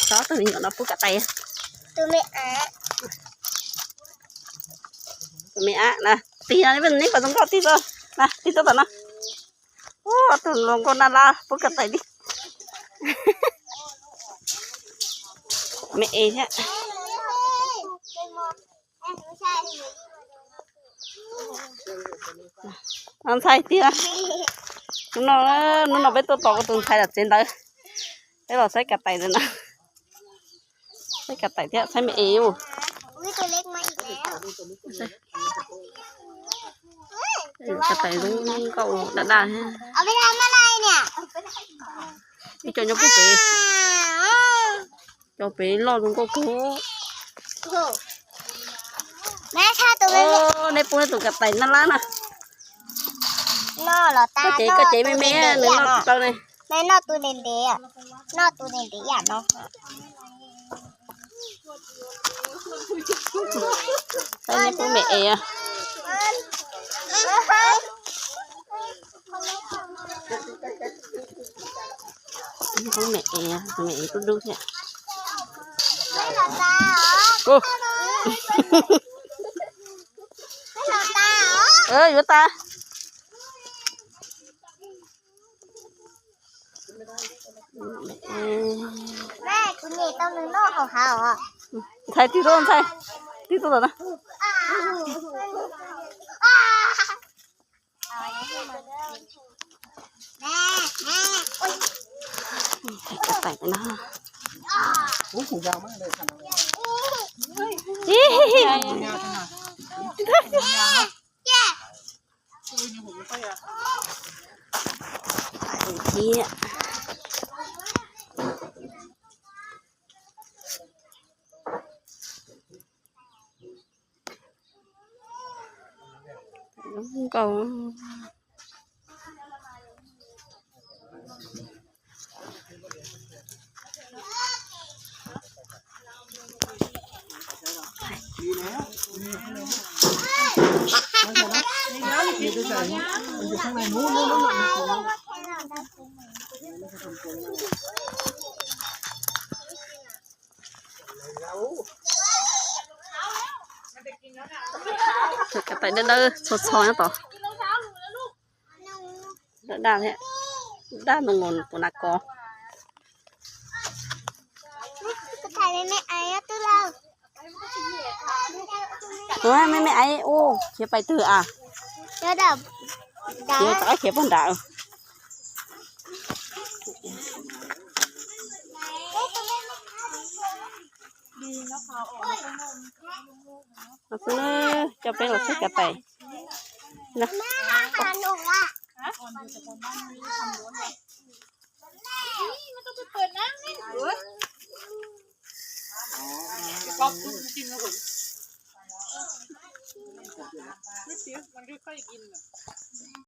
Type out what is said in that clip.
Tso tus me nyuam no pub ka tais. Tus me ab na, tig no, neb puas zoo nkauj tig tuaj na, tig tuaj tom no. Ua tus hluas nkauj nab lab pub ka tais li. Me es thiab. Ntxhais tiag. Hnub no, hnub no peb tuaj tos tus ntxhais tom tsev ntawd. Peb los saib ka tais ntawd na. Saib ka tais thiab saib me es. Ka tais zoo nkauj daj daj thiab. Ib co nyob pem, cov pem loj zoo nkauj kawg. Neb pub tus ka tais nab lab na. Koj cev, koj cev me me, nws noj tsis tau ne. Neb noj tus ntev ntev, noj tus ntev ntev yam no. Neb pub me es. Pub me es, me es dub dub thiab. Yuav tas. Ntxhais tig tuaj, ntxhais tig tuaj tom no. Ka tais no. Thiab. Zoo nkauj. Ka tais dawb dawb txho txho nyob tod. Daj daj thiab, daj ntoo nkaus tus nas kos. Tus me me aiv ub, khiav pais twg a? Khiav rov qab khiav puag nrad. Xwb, coj peb los saib ka tais.